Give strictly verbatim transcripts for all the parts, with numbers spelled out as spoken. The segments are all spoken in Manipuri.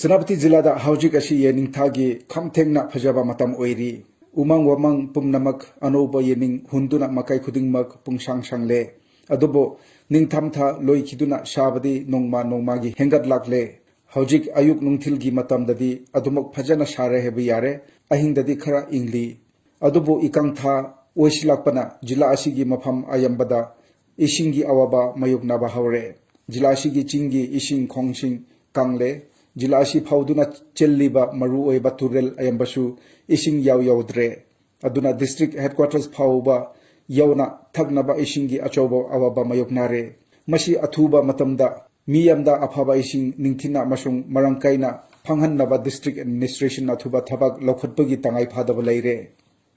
ꯁꯦꯅꯥꯄꯇꯤ ꯖꯤꯂꯥꯗ ꯍꯧꯖꯤꯛ ꯑꯁꯤ ꯌꯦꯅꯤꯡꯊꯥꯒꯤ ꯈꯝꯊꯦꯡꯅ ꯐꯖꯕ ꯃꯇꯝ ꯑꯣꯏꯔꯤ꯫ ꯎꯃꯪ ꯋꯥꯃꯪ ꯄꯨꯝꯅꯃꯛ ꯑꯅꯧꯕ ꯌꯦꯅꯤꯡ ꯍꯨꯟꯗꯨꯅ ꯃꯥꯏꯀꯩ ꯈꯨꯗꯤꯡꯃꯛ ꯄꯨꯡꯁꯥꯡ ꯁꯥꯡꯂꯦ꯫ ꯑꯗꯨꯕꯨ ꯅꯤꯡꯊꯝꯊꯥ ꯂꯣꯏꯈꯤꯗꯨꯅ ꯁꯥꯕꯗꯤ ꯅꯣꯡꯃ ꯅꯣꯡꯃꯒꯤ ꯍꯦꯟꯒꯠꯂꯛꯂꯦ꯫ ꯍꯧꯖꯤꯛ ꯑꯌꯨꯛ ꯅꯨꯡꯊꯤꯜꯒꯤ ꯃꯇꯝꯗꯗꯤ ꯑꯗꯨꯃꯛ ꯐꯖꯅ ꯁꯥꯔꯦ ꯍꯥꯏꯕ ꯌꯥꯔꯦ꯫ ꯑꯍꯤꯡꯗꯗꯤ ꯈꯔ ꯏꯪꯂꯤ꯫ ꯑꯗꯨꯕꯨ ꯏꯀꯪ ꯊꯥ ꯑꯣꯏꯁꯤꯜꯂꯛꯄꯅ ꯖꯤꯂꯥ ꯑꯁꯤꯒꯤ ꯃꯐꯝ ꯑꯌꯥꯝꯕꯗ ꯏꯁꯤꯡꯒꯤ ꯑꯋꯥꯕ ꯃꯥꯌꯣꯛꯅꯕ ꯍꯧꯔꯦ꯫ ꯖꯤꯂꯥ ꯑꯁꯤꯒꯤ ꯆꯤꯡꯒꯤ ꯏꯁꯤꯡ ꯈꯣꯡꯁꯤꯡ ꯀꯪꯂꯦ꯫ ꯖꯤꯂꯥ ꯑꯁꯤ ꯐꯥꯎꯗꯨꯅ ꯆꯦꯜꯂꯤꯕ ꯃꯔꯨꯑꯣꯏꯕ ꯇꯨꯔꯦꯜ ꯑꯌꯥꯝꯕꯁꯨ ꯏꯁꯤꯡ ꯌꯥꯎ ꯌꯥꯎꯗ꯭ꯔꯦ꯫ ꯑꯗꯨꯅ district headquarters ꯐꯥꯎꯕ ꯌꯧꯅ ꯊꯛꯅꯕ ꯏꯁꯤꯡꯒꯤ ꯑꯆꯧꯕ ꯑꯋꯥꯕ ꯃꯥꯌꯣꯛꯅꯔꯦ꯫ ꯃꯁꯤ ꯑꯊꯨꯕ ꯃꯇꯝꯗ ꯃꯤꯌꯥꯝꯗ ꯑꯐꯕ ꯏꯁꯤꯡ ꯅꯤꯡꯊꯤꯅ ꯑꯃꯁꯨꯡ ꯃꯔꯥꯡ ꯀꯥꯏꯅ ꯐꯪꯍꯟꯅꯕ district administration ꯑꯊꯨꯕ ꯊꯕꯛ ꯂꯧꯈꯠꯄꯒꯤ ꯇꯉꯥꯏ ꯐꯗꯕ ꯂꯩꯔꯦ꯫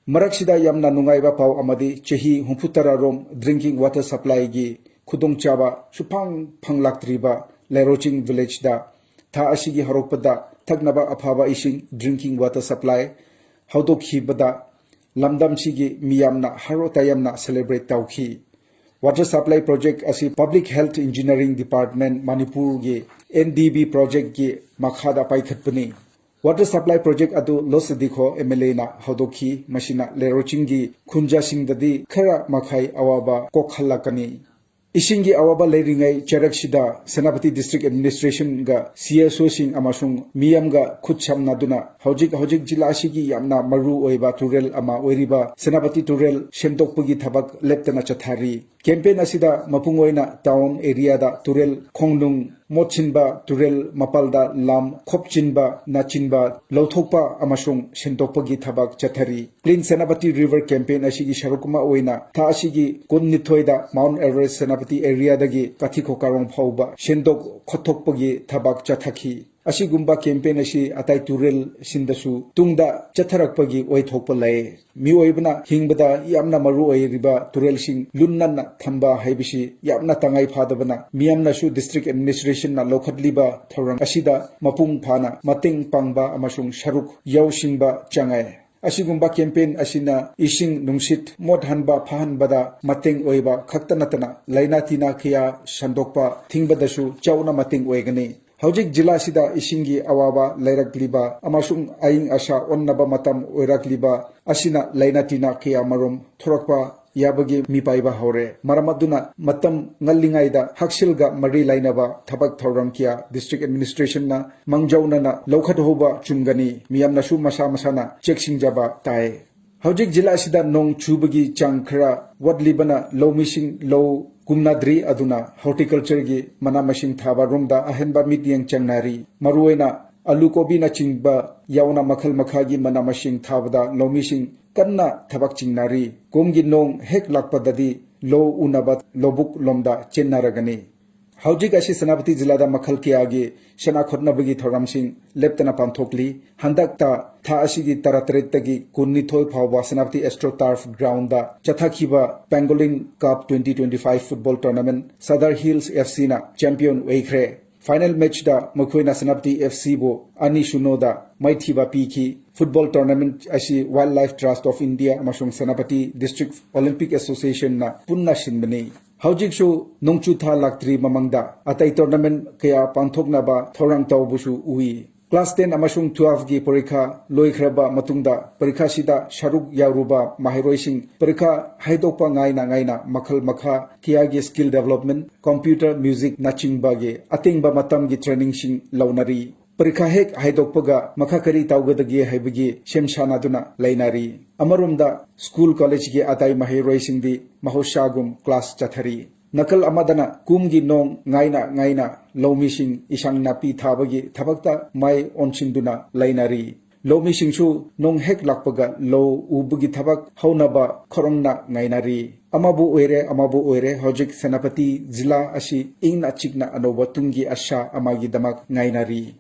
ꯃꯔꯛꯁꯤꯗ ꯌꯥꯝꯅ ꯅꯨꯡꯉꯥꯏꯕ ꯄꯥꯎ ꯑꯃꯗꯤ ꯆꯍꯤ ꯍꯨꯝꯐꯨ ꯇꯔꯥꯔꯣꯝ drinking water supplyꯒꯤ ꯈꯨꯗꯣꯡꯆꯥꯕ ꯁꯨꯐꯪ ꯐꯪꯂꯛꯇ꯭ꯔꯤꯕ ꯂꯩꯔꯣꯆꯤꯡ villageꯗ ꯊꯥ ꯑꯁꯤꯒꯤ ꯍꯧꯔꯛꯄꯗ ꯊꯛꯅꯕ ꯑꯐꯕ ꯏꯁꯤꯡ drinking water supply ꯍꯧꯗꯣꯛꯈꯤꯕꯗ ꯂꯝꯗꯝꯁꯤꯒꯤ ꯃꯤꯌꯥꯝꯅ ꯍꯔꯥꯎ ꯇꯌꯥꯝꯅ celebrate ꯇꯧꯈꯤ꯫ Water supply project ꯑꯁꯤ Public Health Engineering Department ꯃꯅꯤꯄꯨꯔꯒꯤ N D B projectꯀꯤ ꯃꯈꯥꯗ ꯄꯥꯏꯈꯠꯄꯅꯤ꯫ Water supply project ꯑꯗꯨ ꯂꯣꯁꯗꯤꯈꯣ M L Aꯅ ꯍꯧꯗꯣꯛꯈꯤ꯫ ꯃꯁꯤꯅ ꯂꯩꯔꯣꯆꯤꯡꯒꯤ ꯈꯨꯟꯖꯥꯁꯤꯡꯗꯗꯤ ꯈꯔ ꯃꯈꯩ ꯑꯋꯥꯕ ꯀꯣꯛꯍꯜꯂꯛꯀꯅꯤ꯫ ꯏꯁꯤꯡꯒꯤ ꯑꯋꯥꯕ ꯂꯩꯔꯤꯉꯩ ꯆꯩꯔꯛꯁꯤꯗ ꯁꯦꯅꯥꯄꯇꯤ district administrationꯒ C S Oꯁꯤꯡ ꯑꯃꯁꯨꯡ ꯃꯤꯌꯥꯝꯒ ꯈꯨꯠꯁꯝꯅꯗꯨꯅ ꯍꯧꯖꯤꯛ ꯍꯧꯖꯤꯛ ꯖꯤꯂꯥ ꯑꯁꯤꯒꯤ ꯌꯥꯝꯅ ꯃꯔꯨ ꯑꯣꯏꯕ ꯇꯨꯔꯦꯜ ꯑꯃ ꯑꯣꯏꯔꯤꯕ ꯁꯦꯅꯥꯄꯇꯤ ꯇꯨꯔꯦꯜ ꯁꯦꯝꯗꯣꯛꯄꯒꯤ ꯊꯕꯛ ꯂꯦꯞꯇꯅ ꯆꯠꯊꯔꯤ꯫ Campaign ꯑꯁꯤꯗ ꯃꯄꯨꯡ ꯑꯣꯏꯅ town areaꯗ ꯇꯨꯔꯦꯜ ꯈꯣꯡꯅꯨꯡ ꯃꯣꯠꯁꯤꯟꯕ, ꯇꯨꯔꯦꯜ ꯃꯄꯥꯜꯗ ꯂꯝ ꯈꯣꯞꯆꯤꯟꯕ ꯅꯆꯤꯡꯕ ꯂꯧꯊꯣꯛꯄ ꯑꯃꯁꯨꯡ ꯁꯦꯡꯗꯣꯛꯄꯒꯤ ꯊꯕꯛ ꯆꯠꯊꯔꯤ꯫ Clean Senapati River campaign ꯑꯁꯤꯒꯤ ꯁꯔꯨꯛ ꯑꯃ ꯑꯣꯏꯅ ꯊꯥ ꯑꯁꯤꯒꯤ ꯀꯨꯟꯅꯤꯊꯣꯏꯗ Mount Everest ꯁꯦꯅꯥꯄꯇꯤ areaꯗꯒꯤ ꯀꯥꯊꯤꯈꯣ ꯀꯥꯔꯣꯡ ꯐꯥꯎꯕ ꯁꯦꯡꯗꯣꯛ ꯈꯣꯠꯇꯣꯛꯄꯒꯤ ꯊꯕꯛ ꯆꯠꯊꯈꯤ꯫ ꯑꯁꯤꯒꯨꯝꯕ campaign ꯑꯁꯤ ꯑꯇꯩ ꯇꯨꯔꯦꯜꯁꯤꯡꯗꯁꯨ ꯇꯨꯡꯗ ꯆꯠꯊꯔꯛꯄꯒꯤ ꯑꯣꯏꯊꯣꯛꯄ ꯂꯩ꯫ ꯃꯤꯑꯣꯏꯕꯅ ꯍꯤꯡꯕꯗ ꯌꯥꯝꯅ ꯃꯔꯨ ꯑꯣꯏꯔꯤꯕ ꯇꯨꯔꯦꯜꯁꯤꯡ ꯂꯨ ꯅꯥꯟꯅ ꯊꯝꯕ ꯍꯥꯏꯕꯁꯤ ꯌꯥꯝꯅ ꯇꯉꯥꯏ ꯐꯗꯕꯅ ꯃꯤꯌꯥꯝꯅꯁꯨ district administrationꯅ ꯂꯧꯈꯠꯂꯤꯕ ꯊꯧꯔꯥꯡ ꯑꯁꯤꯗ ꯃꯄꯨꯡ ꯐꯥꯅ ꯃꯇꯦꯡ ꯄꯥꯡꯕ ꯑꯃꯁꯨꯡ ꯁꯔꯨꯛ ꯌꯥꯎꯁꯤꯟꯕ ꯆꯪꯉꯦ꯫ ꯑꯁꯤꯒꯨꯝꯕ campaign ꯑꯁꯤꯅ ꯏꯁꯤꯡ ꯅꯨꯡꯁꯤꯠ ꯃꯣꯠꯍꯟꯕ ꯐꯍꯟꯕꯗ ꯃꯇꯦꯡ ꯑꯣꯏꯕ ꯈꯛꯇ ꯅꯠꯇꯅ ꯂꯥꯏꯅꯥ ꯇꯤꯟꯅꯥ ꯀꯌꯥ ꯁꯟꯗꯣꯛꯄ ꯊꯤꯡꯕꯗꯁꯨ ꯆꯥꯎꯅ ꯃꯇꯦꯡ ꯑꯣꯏꯒꯅꯤ꯫ ꯍꯧꯖꯤꯛ ꯖꯤꯂꯥꯁꯤꯗ ꯏꯁꯤꯡꯒꯤ ꯑꯋꯥꯕ ꯂꯩꯔꯛꯂꯤꯕ ꯑꯃꯁꯨꯡ ꯑꯏꯪ ꯑꯁꯥ ꯑꯣꯟꯅꯕ ꯃꯇꯝ ꯑꯣꯏꯔꯛꯂꯤꯕ ꯑꯁꯤꯅ ꯂꯥꯏꯅꯥ ꯇꯤꯟꯅ ꯀꯌꯥ ꯃꯔꯨꯝ ꯊꯣꯔꯛꯄ ꯌꯥꯕꯒꯤ ꯃꯤꯄꯥꯏꯕ ꯍꯧꯔꯦ꯫ ꯃꯔꯝ ꯑꯗꯨꯅ ꯃꯇꯝ ꯉꯜꯂꯤꯉꯩꯗ ꯍꯛꯁꯦꯜꯒ ꯃꯔꯤ ꯂꯩꯅꯕ ꯊꯕꯛ ꯊꯧꯔꯝ ꯀꯌꯥ district administrationꯅ ꯃꯥꯡꯖꯧꯅꯅ ꯂꯧꯈꯠꯍꯧꯕ ꯆꯨꯝꯒꯅꯤ꯫ ꯃꯤꯌꯥꯝꯅꯁꯨ ꯃꯁꯥ ꯃꯁꯥꯅ ꯆꯦꯛꯁꯤꯟꯖꯕ ꯇꯥꯏ꯫ ꯍꯧꯖꯤꯛ ꯖꯤꯂꯥ ꯑꯁꯤꯗ ꯅꯣꯡ ꯆꯨꯕꯒꯤ ꯆꯥꯡ ꯈꯔ ꯋꯥꯠꯂꯤꯕꯅ ꯂꯧꯃꯤꯁꯤꯡ ꯂꯧ ꯀꯨꯝꯅꯗ꯭ꯔꯤ꯫ ꯑꯗꯨꯅ horticultureꯒꯤ ꯃꯅꯥ ꯃꯁꯤꯡ ꯊꯥꯕ ꯔꯣꯝꯗ ꯑꯍꯦꯟꯕ ꯃꯤꯠꯌꯦꯡ ꯆꯪꯅꯔꯤ꯫ ꯃꯔꯨꯑꯣꯏꯅ ꯑꯂꯨ ꯀꯣꯕꯤꯅꯆꯤꯡꯕ ꯌꯥꯎꯅ ꯃꯈꯜ ꯃꯈꯥꯒꯤ ꯃꯅꯥ ꯃꯁꯤꯡ ꯊꯥꯕꯗ ꯂꯧꯃꯤꯁꯤꯡ ꯀꯟꯅ ꯊꯕꯛ ꯆꯤꯡꯅꯔꯤ꯫ ꯀꯨꯝꯒꯤ ꯅꯣꯡ ꯍꯦꯛ ꯂꯥꯛꯄꯗꯗꯤ ꯂꯧ ꯎꯅꯕ ꯂꯧꯕꯨꯛ ꯂꯣꯝꯗ ꯆꯦꯟꯅꯔꯒꯅꯤ꯫ ꯍꯧꯖꯤꯛ ꯑꯁꯤ ꯁꯦꯅꯥꯄꯇꯤ ꯖꯤꯂꯥꯗ ꯃꯈꯜ ꯀꯌꯥꯒꯤ ꯁꯅꯥ ꯈꯣꯠꯅꯕꯒꯤ ꯊꯧꯔꯝꯁꯤꯡ ꯂꯦꯞꯇꯅ ꯄꯥꯡꯊꯣꯛꯂꯤ꯫ ꯍꯟꯗꯛꯇ ꯊꯥ ꯑꯁꯤꯒꯤ ꯇꯔꯥꯇꯔꯦꯠꯇꯒꯤ ꯀꯨꯟꯅꯤꯊꯣꯏ ꯐꯥꯎꯕ Senapati AstroTurf groundꯗ ꯆꯠꯊꯈꯤꯕ Pangolin Cup twenty twenty-five football tournament Sadar Hills FCꯅ champion ꯑꯣꯏꯈ꯭ꯔꯦ꯫ Final matchꯗ ꯃꯈꯣꯏꯅ ꯁꯦꯅꯥꯄꯇꯤ FCꯕꯨ ꯑꯅꯤ ꯁꯤꯅꯣꯗ ꯃꯥꯏꯊꯤꯕ ꯄꯤꯈꯤ꯫ Football tournament ꯑꯁꯤ Wildlife Trust of India ꯑꯃꯁꯨꯡ ꯁꯦꯅꯥꯄꯇꯤ District Olympic Associationꯅ ꯄꯨꯟꯅ ꯁꯤꯟꯕꯅꯤ꯫ ꯍꯧꯖꯤꯛꯁꯨ ꯅꯣꯡꯖꯨ ꯊꯥ ꯂꯥꯛꯇ꯭ꯔꯤ ꯃꯃꯥꯡꯗ ꯑꯇꯩ tournament ꯀꯌꯥ ꯄꯥꯡꯊꯣꯛꯅꯕ ꯊꯧꯔꯥꯡ ꯇꯧꯕꯁꯨ ꯎꯏ꯫ Class ten ꯑꯃꯁꯨꯡ twelveꯒꯤ ꯄꯔꯤꯈꯥ ꯂꯣꯏꯈ꯭ꯔꯕ ꯃꯇꯨꯡꯗ ꯄꯔꯤꯈꯥꯁꯤꯗ ꯁꯔꯨꯛ ꯌꯥꯔꯨꯕ ꯃꯍꯩꯔꯣꯏꯁꯤꯡ ꯄꯔꯤꯈꯥ ꯍꯥꯏꯗꯣꯛꯄ ꯉꯥꯏꯅ ꯉꯥꯏꯅ ꯃꯈꯜ ꯃꯈꯥ ꯀꯌꯥꯒꯤ skill development, computer, musicꯅꯆꯤꯡꯕꯒꯤ ꯑꯇꯦꯟꯕ ꯃꯇꯝꯒꯤ trainingꯁꯤꯡ ꯂꯧꯅꯔꯤ꯫ ꯄꯔꯤꯈꯥ ꯍꯦꯛ ꯍꯥꯏꯗꯣꯛꯄꯒ ꯃꯈꯥ ꯀꯔꯤ ꯇꯧꯒꯗꯒꯦ ꯍꯥꯏꯕꯒꯤ ꯁꯦꯝ ꯁꯥꯅꯗꯨꯅ ꯂꯩꯅꯔꯤ꯫ ꯑꯃꯔꯣꯝꯗ school collegeꯀꯤ ꯑꯇꯩ ꯃꯍꯩꯔꯣꯏꯁꯤꯡꯗꯤ ꯃꯍꯧꯁꯥꯒꯨꯝ class ꯆꯠꯊꯔꯤ꯫ ꯅꯥꯀꯜ ꯑꯃꯗꯅ ꯀꯨꯝꯒꯤ ꯅꯣꯡ ꯉꯥꯏꯅ ꯉꯥꯏꯅ ꯂꯧꯃꯤꯁꯤꯡ ꯏꯟꯁꯥꯡ ꯅꯥꯄꯤ ꯊꯥꯕꯒꯤ ꯊꯕꯛꯇ ꯃꯥꯏ ꯑꯣꯟꯁꯤꯟꯗꯨꯅ ꯂꯩꯅꯔꯤ꯫ ꯂꯧꯃꯤꯁꯤꯡꯁꯨ ꯅꯣꯡ ꯍꯦꯛ ꯂꯥꯛꯄꯒ ꯂꯧ ꯎꯕꯒꯤ ꯊꯕꯛ ꯍꯧꯅꯕ ꯈꯣꯔꯣꯡꯅ ꯉꯥꯏꯅꯔꯤ꯫ ꯑꯃꯕꯨ ꯑꯣꯏꯔꯦ, ꯑꯃꯕꯨ ꯑꯣꯏꯔꯦ, ꯍꯧꯖꯤꯛ ꯁꯦꯅꯥꯄꯇꯤ ꯖꯤꯂꯥ ꯑꯁꯤ ꯏꯪꯅ ꯆꯤꯛꯅ ꯑꯅꯧꯕ ꯇꯨꯡꯒꯤ ꯑꯁꯥ ꯑꯃꯒꯤꯗꯃꯛ ꯉꯥꯏꯅꯔꯤ꯫